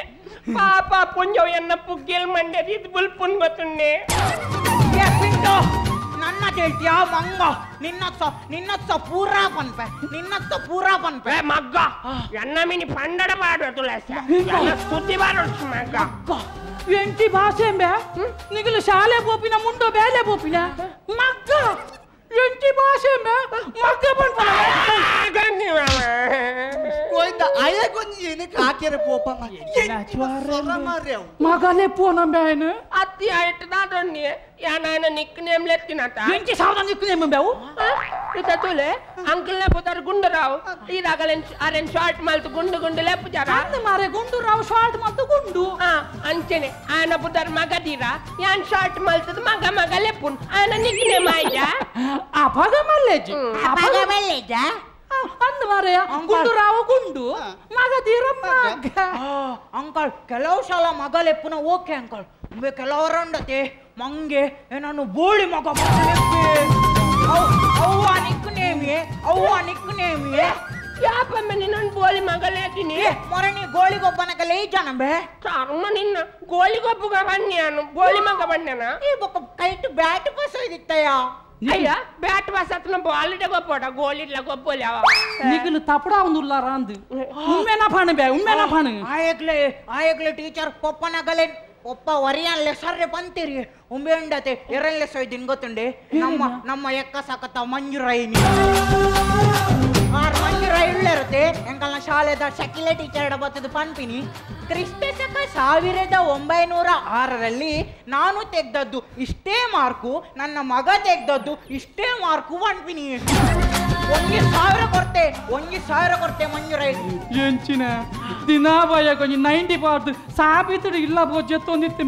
ಪಾಪ ಪುಂಜವ್ ಎನ್ನ ಪುಗ್ಗೆಲ್ ಮಂಡ್ಯದ ಇದು ಬುಲ್ಪುನ್ ಗೊತ್ತುಂಡೆ
ನನ್ನ ಹೇಳ್ತೀಯಾ ಮಂಗ ನಿನ್ನ ನಿನ್ನ ಪೂರಾ ಪನ್ಪೆ ನಿನ್ನ ಪೂರಾ ಪನ್ಪೆ
ಮಗ್ಗ ಎನ್ನ ಮಿನಿ ಪಂಡಡ ಬಾಡು ತುಳಸ ಸ್ತುತಿ ಬಾಡು ಮಗ್ಗ
ಎಂಟಿ ಭಾಷೆ ಬೇ ನಿಗಲು ಶಾಲೆ ಬೋಪಿನ ಮುಂಡೋ ಬೇಲೆ ಬೋಪಿನ ಮಗ್ಗ ಎಂಟಿ ಭಾಷೆ ಬೇ ಮಗ್ಗ ಮಗಲೇ ಪೋನ ಬೇನು
ಅತ್ತಿ ಆಯ್ತು ನಾದೊಣ್ಣಿ ಯಾನ ನಿಕ್ ನೇಮ್ ಲೆತ್ತಿನತ
ಎಂಟಿ ಸಾವಿರ ನಿಕ್ ನೇಮ್ ಬೇವು
ಇತ ತುಲೆ ಅಂಕಲ್ ನೆ ಪುತಾರ್ ಗುಂಡರಾವ್ ಈದಾಗಲೆನ್ ಅರೆನ್ ಶಾರ್ಟ್ ಮಲ್ತು ಗುಂಡು ಗುಂಡು ಲೆಪ್ಪುಜಾರ
ಅಂದ ಮಾರೆ ಗುಂಡುರಾವ್ ಶಾರ್ಟ್ ಮಲ್ತು ಗುಂಡು
ಆ ಅಂಚನೆ ಆನ ಪುತಾರ್ ಮಗದೀರ ಯಾನ್ ಶಾರ್ಟ್ ಮಲ್ತದ ಮಗ ಮಗ ಲೆಪ್ಪುನ್ ಆನ ನಿಕ್ ನೇಮ್ ಆಯ್ಯ
ಅಪಗ ಮಲ್ಲೇಜಿ
ಅಪಗ ಮಲ್ಲೇಜ
ಅಂದ ಮಾರಯ್ಯ ಗುಂಡುರಾವ್ ಗುಂಡು ಮಗದೀರ ಮಗ
ಅಂಕಲ್ ಕೆಲವು ಸಲ ಮಗ ಲೆಪ್ಪುನ ಓಕೆ ಅಂಕಲ್ ಕೆಲವರಂಡತೆ ಮಂಗೆ ನಾನು ಬೋಳಿ ಮಗ ಅವ್ವ ನಿಕ್ಕು ನೇಮಿಯೇ ಅವ್ವ ನಿಕ್ಕು ನೇಮಿಯೇ
ಯಾಪಮ್ಮ ನಿನ್ನೊಂದು ಬೋಳಿ ಮಗಲೇತೀನಿ
ಮೊರೆ ನೀ ಗೋಳಿಗೊಬ್ಬನಕಲೇ ಜನಂಬೆ
ಚರ್ಮ ನಿನ್ನ ಗೋಳಿಗೊಬ್ಬಗ ಬನ್ಯಾನು ಗೋಳಿ ಮಗ ಬಣ್ಣ
ಈ ಬೊಕ್ಕ ಕೈಟು ಬ್ಯಾಟ್ ಬಸ್ ಇದಿತ್ತಯ್ಯ
ಅಯ್ಯ ಬ್ಯಾಟ್ ಬಸ್ ಹತ್ರ ಬಾಲಿಡ ಗೊಪ್ಪೋಡ ಗೋಳಿಡ್ಲ ಗೊಪ್ಪೋಲಿ ಅವ
ನಿಗಲು ತಪಡ ಒಂದುಲ್ಲ ರಾಂದು ಉಮ್ಮೆನ ಫಾಣ ಬೇ ಉಮ್ಮೆನ ಫಾಣ
ಆಯಗ್ಲೆ ಆಯಗ್ಲೆ ಟೀಚರ್ ಪೊಪ್ಪನಗಲೆ ಒಪ್ಪ ವರಿಯನ್ಲೆ ಸರ್ರೆ ಬಂತೀರಿ ಉಂಬೆ ಉಂಡತೆ ಎರನ್ಲೆ ಸೊಯ್ದಿನ್ ಗೊತ್ತುಂಡೆ ನಮ್ಮ ನಮ್ಮ ಎಕ್ಕ ಸಕತ್ತ ಮಂಜುರಾಯಿನಿ ಆರ್ ಮಂಜುರಾಯಿ ಉಳ್ಳಿರುತ್ತೆ ಎಂಕಲ್ನ ಶಾಲೆದ ಶಕಿಲೆ ಟೀಚರ್ ಬತ್ತದ ಪನ್ಪಿನಿ ಕ್ರಿಸ್ತ ಶಕ 1906ರಲ್ಲಿ ನಾನು ತೆಗ್ದದ್ದು ಇಷ್ಟೇ ಮಾರ್ಕು ನನ್ನ ಮಗ ತೆಗ್ದದ್ದು ಇಷ್ಟೇ ಮಾರ್ಕು ಪನ್ಪಿನಿ 1000 ಕೊರ್ತೆ 1000 ಕೊರ್ತೆ ಮಂಜುರಾಯಿ
ಎಂಚಿನ ದಿನಾ ಭಯ ಕೊಂಚ 90 ಪಾರ್ದು ಸಾಬಿತಡು ಇಲ್ಲ ಬೊಜ್ಜೆತ್ತೊಂದಿತ್ತು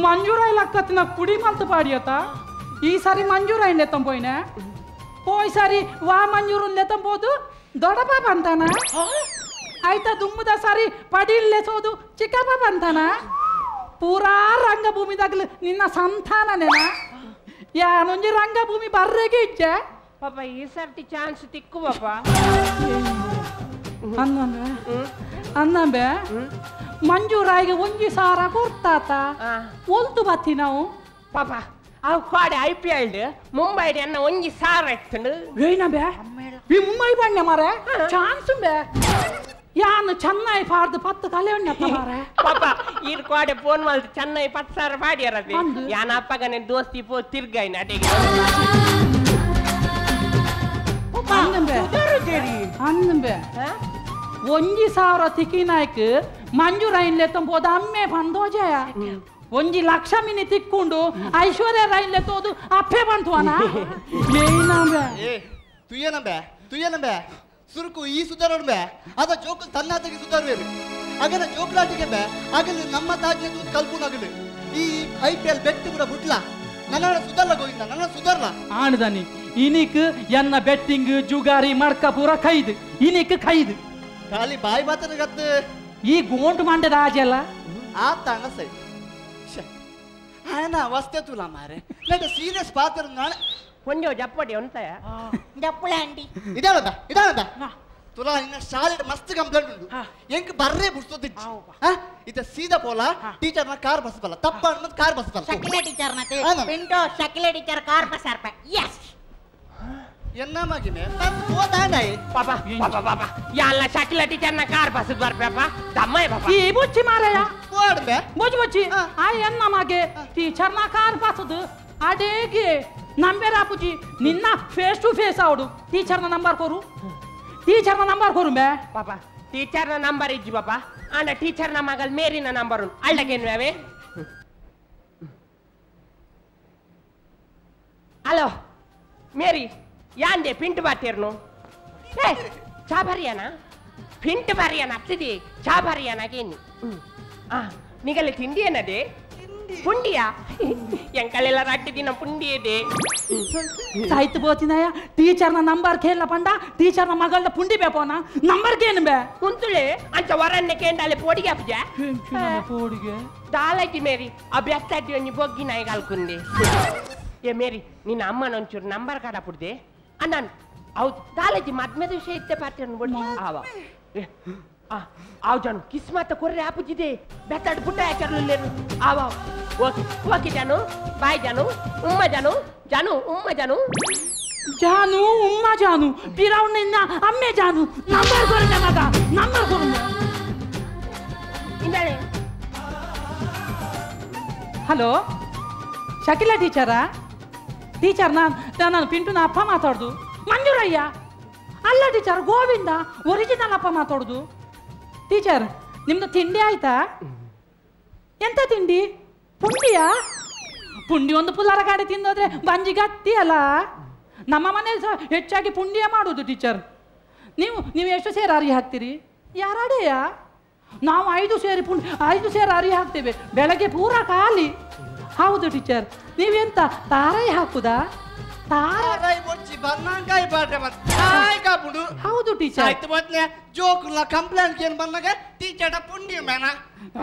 ಮಂಜೂರಾಯಿ ಲಕ್ಕತ್ತಿನ ಕುಡಿ ಮಲ್ತು ಪಾಡಿಯತ ಈ ಸಾರಿ ಮಂಜೂರಾಯಿ ಲೆತ್ತಂಪೋಯ್ನ ಪೋಯ್ ಸಾರಿ ವಾ ಮಂಜೂರು ಲೆತ್ತಂಬೋದು ದೊಡ್ಡ ಪಾಪ ಅಂತಾನ ಆಯ್ತಾ ದುಮ್ಮದ ಸಾರಿ ಪಡಿಲ್ಲೆಸೋದು ಚಿಕ್ಕಪ್ಪ ಅಂತಾನ ಪೂರಾ ರಂಗಭೂಮಿದಾಗಲು ನಿನ್ನ ಸಂತಾನನೇನ ಯಾನೊಂಜಿ ರಂಗಭೂಮಿ ಬರ್ರೆಗೆ ಇಜ್ಜೆ
ಪಾಪ ಈ ಸರ್ತಿ ಚಾನ್ಸ್ ತಿಕ್ಕು ಪಾಪ
ಅನ್ನಂಬೆ ಅನ್ನಂಬೆ ಮಂಜೂರಾಯಿಗೆ ಒಂಜಿ ಸಾರ ಕೊಡ್ತಾತ ಒಲ್ತು ಬತ್ತಿ ನಾವು
ಪಾಪ ಅವು ಕಾಡೆ I P L Mumbai ಅನ್ನ ಒಂಜಿ ಸಾರ ಇತ್ತು
ಏನಂಬೆ ಈ ಮುಂಬೈ ಬಣ್ಣ ಮಾರೆ ಚಾನ್ಸ್ ಬೇ ಯಾನು ಚೆನ್ನೈ ಪಾಡ್ದು 10 ಕಲೆ ಮಾರೆ
ಪಾಪ ಈರ್ ಕೋಡೆ ಫೋನ್ ಮಾಡ್ದು ಚೆನ್ನೈ 10 ಸಾವಿರ ಪಾಡ್ಯಾರದು ಯಾನ ಅಪ್ಪಗನೆ ದೋಸ್ತಿ ಪೋ ತಿರ್ಗಾಯ್ನ ಅಡಿಗೆ
ಅನ್ನಂಬೆ ಒಂಜಿ ಸಾವಿರ ತಿಕ್ಕಿನಾಯ್ಕ್ ಮಂಜೂರಾಯಿನ್ ಲೆತ್ತಂಬೋದು ಅಮ್ಮೆ ಬಂದೋಜಯ ಒಂಜಿ ಲಕ್ಷ ಮಿನಿ ತಿಕ್ಕೊಂಡು ಐಶ್ವರ್ಯ ರೈನ್ ಲೆತ್ತೋದು ಅಪ್ಪೆ ಬಂತು ಅನ ಏನಂಬೆ
ತುಯ್ಯನಂಬೆ ತುಯ್ಯನಂಬೆ ಸುರುಕು ಈ ಸುಧಾರಣೆ ಅದ ಜೋಕು ತನ್ನಾತಗೆ ಸುಧಾರವೇರು ಅಗಲ ಜೋಕ್ಲಾಟಿಗೆ ಬೇ ಆಗಲಿ ನಮ್ಮ ತಾಜ್ಞೆ ದೂದ್ ಕಲ್ಪುನಾಗಲಿ ಈ ಐಪಿಎಲ್ ಬೆಟ್ಟು ಕೂಡ ಬುಟ್ಲ ನನ್ನ ಸುಧಾರ್ಲ ಗೋವಿಂದ ನನ್ನ ಸುಧಾರ್ಲ
ಆಣದಾನಿ ಇನಿಕ್ ಎನ್ನ ಬೆಟ್ಟಿಂಗ್ ಜುಗಾರಿ ಮಡ್ಕ ಪೂರ ಖೈದು ಇನಿಕ್ ಖೈದು
ಖಾಲಿ ಬಾಯಿ ಮಾತನಗತ್ತು
ಈ ಗೋಂಡು ಮಂಡದ ಆಜೆಲ್ಲ
ಆ ತಾಣ ಸರಿ ಆಯನ ವಸ್ತೆ ತುಲಾ ಮಾರೆ ನಟ ಸೀರಿಯಸ್ ಪಾತ್ರ ನಾಳೆ
ಕೊಂಜೋ ಜಪ್ಪಡಿ ಅಂತ
ಜಪ್ಪಳೆ ಆಂಟಿ
ಇದಾಳದ ಇದಾಳದ ತುಲಾ ಇನ್ನ ಶಾಲೆ ಮಸ್ತ್ ಕಂಪ್ಲೇಂಟ್ ಉಂಟು ಎಂಕ್ ಬರ್ರೆ ಬುಡ್ಸೋದಿಜ್ಜಿ ಇತ ಸೀದಾ ಪೋಲ ಟೀಚರ್ ನ ಕಾರ್ ಬಸ್ ಬಲ್ಲ ತಪ್ಪ ಅನ್ಮತ್ ಕಾರ್ ಬಸ್ ಬಲ್ಲ
ಶಕಿಲೆ ಟೀಚರ್ ನತೆ ಪಿಂಟೋ ಶಕಿಲೆ ಟೀಚರ್ ಕಾರ್ ಬಸ್ ಅರ್ಪ ಎಸ್
ಎನ್ನ ಮಗಿನೆ ಬಸ್ ಹೋದಾಂಡೈ
ಪಾಪಾ ಪಾಪಾ ಪಾಪಾ ಯಾಲ್ಲ ಶಕಿಲೆ ಟೀಚರ್ ನ ಕಾರ್ ಬಸ್ ಬರ್ಪಪ್ಪ ದಮ್ಮಯ್ಯ ಪಾಪಾ
ಈ ಬುಚ್ಚಿ ಮಾರಯ್ಯ
ಓಡ್ಬೆ
ಬುಚ್ಚಿ ಬುಚ್ಚಿ ಆ ಎನ್ನ ಮಗೆ ಟೀಚರ್ ನ ಕಾರ್ ಬಸ್ದು ಅಡೇಗೆ ನಂಬೆರಾಪುಜಿ ನಿನ್ನ ಫೇಸ್ ಟು ಫೇಸ್ ಆವಡು ಟೀಚರ್ ನ ನಂಬರ್ ಕೊರು ಟೀಚರ್ ನ ನಂಬರ್ ಕೊರು ಬೇ
ಪಾಪಾ ಟೀಚರ್ ನ ನಂಬರ್ ಇಜ್ಜಿ ಪಾಪಾ ಆಂಡ ಟೀಚರ್ ನ ಮಗಲ್ ಮೇರಿನ ನಂಬರ್ ಅಳ್ಳಗೇನು ಅವೇ ಹಲೋ ಮೇರಿ ಯಾಂದೆ ಪಿಂಟು ಬಾತೇರ್ನು ಏ ಚಾ ಬರಿಯಾನ ಪಿಂಟು ಬರಿಯಾನ ಅತ್ತಿದಿ ಚಾ ಬರಿಯಾನ ಗೇನಿ ಆ ನಿಗಲೆ ತಿಂಡಿ ಏನದೆ ಪುಂಡಿಯಾ ಎಂಕಲೆಲ್ಲ ರಟ್ಟಿ ದಿನ ಪುಂಡಿ ಇದೆ
ಸಾಯ್ತು ಬೋತಿನಯ್ಯ ಟೀಚರ್ನ ನಂಬರ್ ಕೇಳಲ್ಲ ಪಂಡ ಟೀಚರ್ನ ಮಗಳನ್ನ ಪುಂಡಿ ಬೇಪೋನ ನಂಬರ್ ಕೇನು ಬೇ
ಕುಂತುಳೆ ಅಂಚ ವರನ್ನೆ ಕೇಂಡಾಲೆ ಪೋಡಿಗೆ ಅಪ್ಜ
ಪೋಡಿಗೆ
ದಾಲೈತಿ ಮೇರಿ ಅಭ್ಯಾಸ ಒಂಜಿ ಬೊಗ್ಗಿ ನಾಯಿಗೆ ಅಲ್ಕುಂದೆ ಏ ಮೇರಿ ನಿನ್ನ ಅಮ್ಮನ ಒಂಚೂರು ನಂಬರ್ ಕಾಡ ಪುಡ್ದೆ ಅಣ್ಣ ಹೌದು ದಾಲೈತಿ ಮದ್ಮೆದ ವಿಷಯ ಇತ್ತೆ ಪಾರ್ಟಿ ಅನ್ಬೋದು ಆವ ಆವ್ ಜಾನು ಕಿಸ್ಮತ್ ಕೊರ್ರೆ ಆಪುಜಿದೆ ಬೆತ್ತಾಡು ಪುಟ್ಟ ಯಾಕರ್ಲಿಲ್ಲೇನು ಆವ ಓಕೆ ಓಕೆ ಜಾನು ಬಾಯ್ ಜಾನು ಉಮ್ಮ ಜಾನು ಜಾನು ಉಮ್ಮ ಜಾನು
ಜಾನು ಉಮ್ಮ ಜಾನು ಪಿರವ್ ನಿನ್ನ ಅಮ್ಮೆ ಜಾನು ನಂಬರ್ ಕೊರ್ರೆ ಮಗ ನಂಬರ್ ಕೊರ್ರೆ
ಇಂದಾಳೆ
ಹಲೋ ಶಕಿಲಾ ಟೀಚರಾ ಟೀಚರ್ ನಾನು ಪಿಂಟುನ ಅಪ್ಪ ಮಾತಾಡ್ದು ಮಂಜೂರಯ್ಯ ಅಲ್ಲ ಟೀಚರ್ ಗೋವಿಂದ ಒರಿಜಿನಲ್ ಅಪ್ಪ ಮಾತಾಡೋದು ಟೀಚರ್ ನಿಮ್ದು ತಿಂಡಿ ಆಯ್ತಾ ಎಂತ ತಿಂಡಿ ಪುಂಡಿಯಾ ಪುಂಡಿ ಒಂದು ಪುಲ್ಲಾರ ಗಾಡಿ ತಿಂದೋದ್ರೆ ಬಂಜಿ ಗತ್ತಿ ಅಲ್ಲ ನಮ್ಮ ಮನೇಲಿ ಸಹ ಹೆಚ್ಚಾಗಿ ಪುಂಡಿಯ ಮಾಡೋದು ಟೀಚರ್ ನೀವು ನೀವು ಎಷ್ಟು ಸೇರು ಅರಿ ಹಾಕ್ತೀರಿ ಯಾರಡೆಯಾ ನಾವು 5 ಸೇರಿ ಪುಂಡಿ 5 ಸೇರು ಅರಿ ಹಾಕ್ತೇವೆ ಬೆಳಗ್ಗೆ ಪೂರಾ ಖಾಲಿ ಹೌದು ಟೀಚರ್ ನೀವೆಂತ ತಾರೈ ಹಾಕುದಾ ಹೌದು ಟೀಚರ್
ಆಯ್ತು ಮೊದಲೇ ಜೋಕುಲ ಕಂಪ್ಲೇಂಟ್ ಏನು ಬಂದಾಗ ಟೀಚರ್ ಪುಂಡಿ ಮೇನ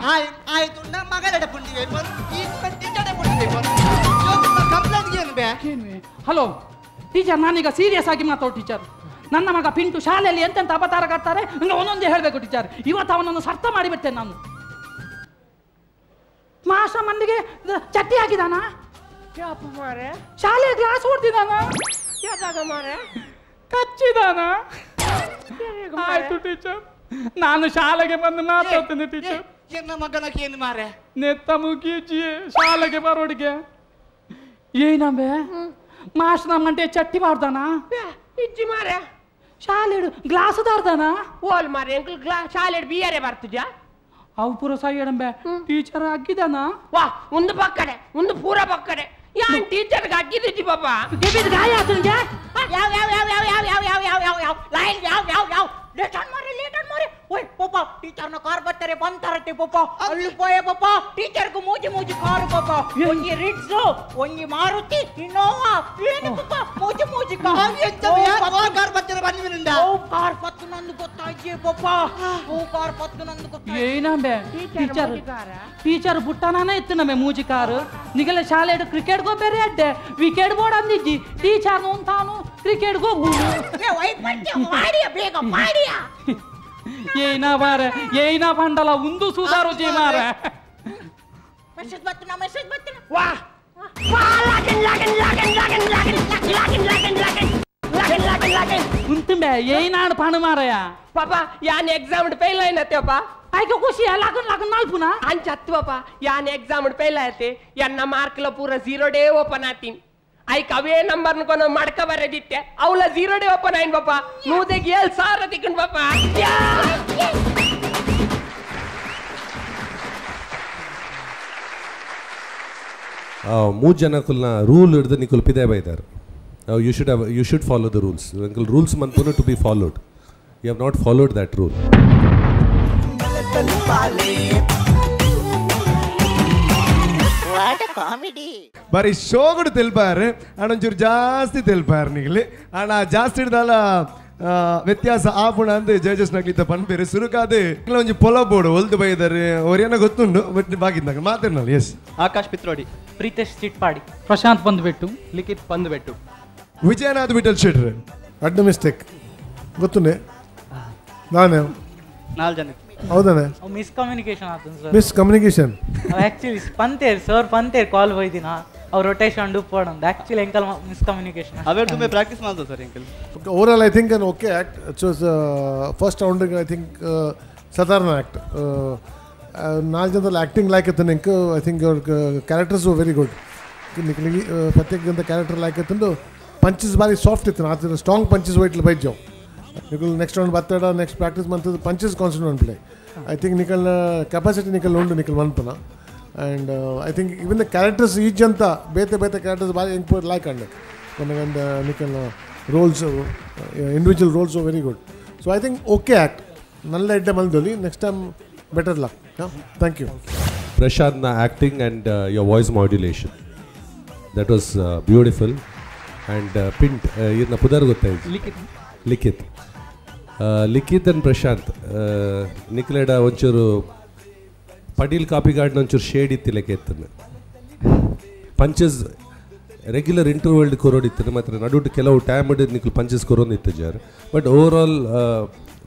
ಆಯ್ತು ಮಗಡ ಪುಂಡಿ ಟೀಚರ್ ಪುಂಡಿ ಜೋಕುಲ ಕಂಪ್ಲೇಂಟ್ ಏನು ಬೇ
ಹಲೋ ಟೀಚರ್ ನಾನೀಗ ಸೀರಿಯಸ್ ಆಗಿ ಮಾತಾಡು ಟೀಚರ್ ನನ್ನ ಮಗ ಪಿಂಟು ಶಾಲೆಯಲ್ಲಿ ಎಂತೆಂತ ಅಪತಾರ ಕಟ್ತಾರೆ ನಂಗೆ ಒಂದೊಂದೇ ಹೇಳಬೇಕು ಟೀಚರ್ ಇವತ್ತು ಅವನನ್ನು ಸರ್ತ ಮಾಡಿಬಿಡ್ತೇನೆ ನಾನು ಮಾಸ್ಟರ್ ಮಂದಿಗೆ ಚಟ್ಟಿ ಹಾಕಿದಾನ ಶಾಲೆ ಗ್ಲಾಸ್ ಹೊಡ್ದಿದಾನ ಕಚ್ಚಿದಾನ ಆಯ್ತು ಟೀಚರ್ ನಾನು ಶಾಲೆಗೆ ಬಂದು ಮಾತಾಡ್ತೇನೆ ಟೀಚರ್
ಎನ್ನ ಮಗನಕ್ಕೆ ಏನು ಮಾರೆ
ನೆತ್ತ ಮುಗಿಜಿ ಶಾಲೆಗೆ ಬರೋಡಿಗೆ ಏನಂಬೆ ಮಾಸ್ಟರ್ ನಮ್ಮಂಟೆ ಚಟ್ಟಿ ಮಾಡ್ದಾನ
ಇಜ್ಜಿ ಮಾರೆ
ಶಾಲೆ ಗ್ಲಾಸ್ ದಾರ್ದಾನ
ಓಲ್ ಮಾರೆ ಅಂಕಲ್ ಗ್ಲಾಸ್ ಶಾಲೆ ಬಿಯರೇ ಬರ್ತಜಾ
ಅವು ಪೂರ ಸಾಯಡಂಬೆ ಟೀಚರ್ ಅಗ್ಗಿದಾನ
ವಾ ಒಂದು ಪಕ್ಕಡೆ ಒಂದು ಪೂರ ಪಕ್ಕಡೆ ಯಾನ್ ಟೀಚರ್ ಅಗ್ಗಿದಿಜ್ಜಿ ಪಾಪಾ
ಗೆಬಿದ ಗಾಯ ಆತಂಗೆ
ಯಾವ ಯಾವ ಯಾವ ಯಾವ ಯಾವ ಯಾವ ಯಾವ ಯಾವ ಯಾವ ಯಾವ ಲೈನ್ ಯಾವ ಯಾವ ಯಾವ ಲೇಟ್ ಆನ್ ಮಾರೆ ಲೇಟ್ ಆನ್ ಮಾರೆ ಓಯ್ ಪಾಪಾ ಟೀಚರ್ನ ಕಾರ್ ಬರ್ತಾರೆ ಬಂತಾರತ್ತೆ ಪಾಪಾ ಅಲ್ಲಿ ಪೋಯೆ ಪಾಪಾ ಟೀಚರ್ಗೂ ಮೂಜಿ ಮೂಜಿ ಕಾರು ಪಾಪಾ ಒಂಜಿ ರಿಟ್ಸು ಒಂಜಿ ಮಾರುತಿ ಇನ್ನೋವಾ ಏನು ಪಾಪಾ ಮೂಜಿ ಮೂಜಿ ಕಾರ್
ಕಾರ್ ಬರ್ತಾರೆ ಬಂದ್ವಿನಿಂದ
ಓ ಕಾರ್ ಪತ್ತು ನಂದು ಗೊತ್ತಾಯ್ತು ಪಾಪಾ ಓ ಕಾರ್ ಪತ್ತು ನಂದು ಗೊತ್ತಾಯ್ತು
ಏನಂಬೆ ಟೀಚರ್ ಟೀಚರ್ ಬುಟ್ಟನಾನೇ ಇತ್ತು ನಮ್ಮೆ ಮೂಜಿ ಕಾರು ನಿಗಲ ಶಾಲೆ ಕ್ರಿಕೆಟ್ ಗೋ ಬೇರೆ ಅಡ್ಡೆ ವಿಕೆಟ್ ಬೋರ್ಡ್ ಅಂದಿಜ್ಜಿ ಟೀಚರ್ ತಾನು ಕ್ರಿಕೆಟ್ ಗೋ
ಬೇಗ ಮಾಡಿಯಾ
ಏನ ಬಾರೆ ಏನ ಬಂಡಲ ಒಂದು ಸುಧಾರು ಜಿ ಮಾರೆ
ಮೆಸೇಜ್ ಬರ್ತಾನ ಮೆಸೇಜ್ ಬರ್ತಾನ
ವಾ ವಾ ಲಾಗನ್ ಲಾಗನ್ ಲಾಗನ್ ಲಾಗನ್ ಲಾಗನ್ ಲಾಗನ್ ಲಾಗನ್ ಲಾಗನ್ ಲಾಗನ್ ಲಾಗನ್ ಲಾಗನ್
ಉಂತುಂಬೆ ಏನಾಡು ಪಾಣು ಮಾರಯ
ಪಾಪಾ ಯಾನ್ ಎಕ್ಸಾಮ್ ಫೇಲ್ ಆಯ್ನತ್ತೆಪ್ಪ
ಐಕ ಖುಷಿ ಲಾಗನ್ ಲಾಗನ್ ನಾಲ್ಪುನ
ಅಂಚ ಹತ್ತು ಪಾಪ ಯಾನ್ ಎಕ್ಸಾಮ್ ಫೇಲ್ ಆಯ್ತೆ ಎನ್ನ ಮಾರ್ಕ್ಲ ಪೂರ 0 ಡೇ ಓಪನ್ ಆತೀನಿ ಐಕ್ ಅವೇ ನಂಬರ್ ಕೊನ ಮಡ್ಕ ಬರದಿತ್ತೆ ಅವಳ 0 ಡೇ ಓಪನ್ ಆಯ್ನ್ ಪಾಪ ನೂದೆಗೆ 7,000 ತಿಕ್ಕಂಡ್ ಪಾಪ
ಮೂರು ಜನಕ್ಕುಲ್ನ ರೂಲ್ ಹಿಡಿದು ನಿಕುಲ್ ಪಿದೆ ಬೈದಾರೆ. You should have, you should follow the rules. Uncle rules ಮನ್ಪುನು to be followed. You have not followed that rule.
ಬಾರಿ ಶೋಗುಡು ತೆಲ್ಪಾರು ಅಣ್ಣೊಂಚೂರು ಜಾಸ್ತಿ ತೆಲ್ಪಾರು ನಿಗಲಿ ಅಣ್ಣ ಜಾಸ್ತಿ ಹಿಡ್ದಲ್ಲ ವ್ಯತ್ಯಾಸ ಆಪುಣ ಅಂದ್ ಜಡ್ಜಸ್ ನಗ್ಲಿತ್ತ ಪನ್ಪೇರು ಸುರುಕಾದು ಒಂಜಿ ಪೊಲ ಬೋಡು ಒಲ್ದು ಬೈದಾರೆ ಒರಿಯನ ಗೊತ್ತುಂಡು ಬಟ್ ಬಾಕಿದ್ನಾಗ ಮಾತಿರ್ನಲ್ಲ. ಎಸ್
ಆಕಾಶ್ ಪಿತ್ರೋಡಿ,
ಪ್ರೀತೇಶ್ ಚಿಟ್ಪಾಡಿ, ಪ್ರಶಾಂತ್ ಬಂದ್ಬಿಟ್ಟು,
ಲಿಖಿತ್ ಬಂದ್ಬಿಟ್ಟು,
ವಿಜಯನಾಥ್ ವಿಠಲ್ ಶೆಟ್ರ್.
ಅಡ್ಡ ಮಿಸ್ಟೇಕ್ ಗೊತ್ತುಂಡೆ ನಾನೇ
ನಾಲ್ಕು ಜನ
ಹೌದಾನೆ
ಮಿಸ್ಕಮ್ಯುನಿಕೇಶನ್ ಆತುಂಡು ಸರ್.
ಮಿಸ್ಕಮ್ಯುನಿಕೇಶನ್
ಆಕ್ಚುಲಿ ಪಂತೇರ್ ಸರ್ ಪಂತೇರ್ ಕಾಲ್ ಹೋಯ್ದಿನ ಅವ್ರು ರೊಟೇಷನ್ ಡುಪ್ಪೋಡಂದು ಆಕ್ಚುಲಿ ಎಂಕಲ್ ಮಿಸ್ಕಮ್ಯುನಿಕೇಶನ್
ಅವೇ ತುಂಬ ಪ್ರಾಕ್ಟೀಸ್ ಮಾಡ್ತಾರೆ sir uncle.
Overall I think an okay act. It was first round I think ಸಾಧಾರಣ ಆಕ್ಟ್. ನಾಲ್ಕು ಜನದಲ್ಲಿ ಆಕ್ಟಿಂಗ್ ಲೈಕ್ ಇತ್ತು ನಿಂಗೆ. I think your characters very good. ನಿಕ್ಲಿಗೆ ಪ್ರತ್ಯೇಕ ಜನ ಕ್ಯಾರೆಕ್ಟರ್ ಲೈಕ್ ಇತ್ತು. ಪಂಚಸ್ ಭಾರಿ ಸಾಫ್ಟ್ ಇತ್ತು, ಆ ಸ್ಟ್ರಾಂಗ್ ಪಂಚಸ್ ವೈಟ್ಲಿ ಬೈಜಾವ್. ನಿಕಲ್ ನೆಕ್ಸ್ಟ್ ರೌಂಡ್ ಬತ್ತಾಡ ನೆಕ್ಸ್ಟ್ ಪ್ರಾಕ್ಟೀಸ್ ಮಂತದ್ದು punches concentrate play. I think nickel capacity nickel ಉಂಡು ನಿಕಲ್ ಮನ್ಪನ. And I think even the characters each ಅಂತ ಬೇತೆ ಬೇತೆ ಕ್ಯಾರೆಕ್ಟರ್ಸ್ ಭಾರಿ ಎಂಕ್ like and ಕೊನೆಗೊಂದು nickel roles individual roles very good. So I think okay act ನಲ್ಲ ಎಡ್ಡೆ ಮಲ್ದೊಲಿ. Next time better luck. Thank you.
ಪ್ರಶಾಂತ್ನ acting and your voice modulation that was beautiful. And Pint ಇದನ್ನ ಪುದರ್ ಗೊತ್ತಾಯ್ತು, ಲಿಖಿತ್. ಲಿಖಿತ್ ಲಿಖಿತ್ and Prashant ನಿಕ್ಲೆಡ ಒಂಚೂರು ಪಡೀಲ್ ಕಾಪಿ ಗಾರ್ಡ್ನ ಒಂಚೂರು shade ಇತ್ತು ಲೆಕ್ಕ ಎತ್ತನ್ನು. Punches regular ಇಂಟರ್ವಲ್ಡ್ ಕೊರೋಡಿತ್ತು ಮಾತ್ರ ನಡುಟು ಕೆಲವು ಟೈಮ್ ನಿಕ್ಲು ಪಂಚಸ್ ಕೊರೋನಿತ್ತು jar. But overall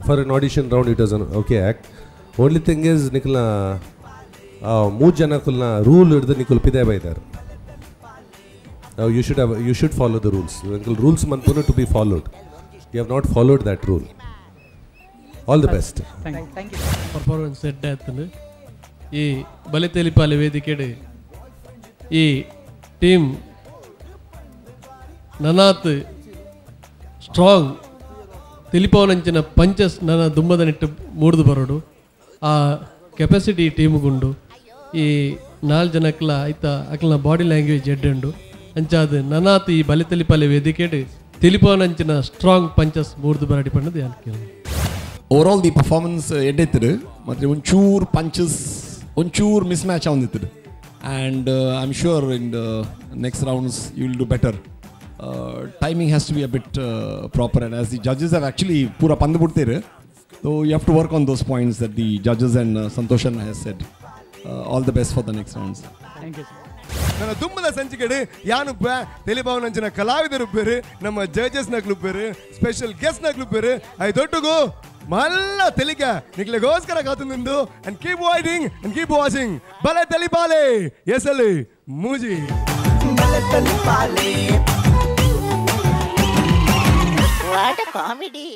for an audition round it was an okay act. Only thing is ನಿಕ್ಲ ಮೂರು ಜನಕ್ಕಲ್ನ ರೂಲ್ ಹಿಡಿದು ನಿಕ್ಲು ಪಿದೆ ಬೈದಾರೆ. You should follow the rules. Rules manpuna to be followed. You have not followed that rule. All the best.
Thank you.
Performance set ಆಯ್ತು. ಈ ಬಲೆ ತೆಲಿಪಾಲೆ ವೇದಿಕೆಡೆ ಈ team ನನಾತ್ strong ತಿಳಿಪವನಂಚಿನ punches ನನ್ನ ದುಮ್ಮದ ನೆಟ್ಟು ಮೂಡ್ದು ಬರೋಡು ಆ ಕೆಪಾಸಿಟಿ ಈ ಟೀಮ್ಗುಂಡು. ಈ ನಾಲ್ಕು ಜನಕ್ಲ ಆಯ್ತಾ ಅಕ್ಲನ ಬಾಡಿ ಲ್ಯಾಂಗ್ವೇಜ್ ಎಡ್ಡುಂಡು ಅಂಚಾದ ನನಾತ್ ಈ ಬಲೆ ತೆಲಿಪಾಲೆ ವೇದಿಕೆಡೆ ತಿಳಿಪವನಂಚಿನ ಸ್ಟ್ರಾಂಗ್ ಪಂಚಸ್ ಮೂಡ್ದು ಬರಡಿ ಪಣ್ಣದು ಯಾಕೆ ಕೇಳಿ.
ಓವರಾಲ್ the performance ಎಡ್ಡೆತ್ತಿರು ಮತ್ತು ಒಂಚೂರು ಪಂಚಸ್ ಒಂಚೂರು ಮಿಸ್ ಮ್ಯಾಚ್ ಆವಂದಿತ್ತು. And I am sure in the next rounds you will do better. Timing has to be a bit proper, and as the judges have actually ಪೂರ ಪಂದು ಬಿಡ್ತೀರು, so you have to work on those points that the judges and Santoshan has said. All the best for the next rounds.
Thank you sir.
ನನ್ನ ತುಂಬದ ಸಂಚಿಕೆಡೆ ಯಾನುಪ್ಪ ತೆಲಿಭಾವನಂಚಿನ ಕಲಾವಿದರು ಬೇರೆ, ನಮ್ಮ ಜಡ್ಜಸ್ನ ಬೇರೆ, special ಗೆಸ್ಟ್ನ ಬೇರೆ. I ದೊಡ್ಡಗು ಮಲ್ಲ ತೆಲಿಕ ನಿಕ್ಲೆಗೋಸ್ಕರ ಕಾತು ನಿಂದು. And keep waiting and keep watching ಬಲೆ ತೆಲಿಪಾಲೆ ಎಸಲಿ ಮೂಜಿ.
What a comedy.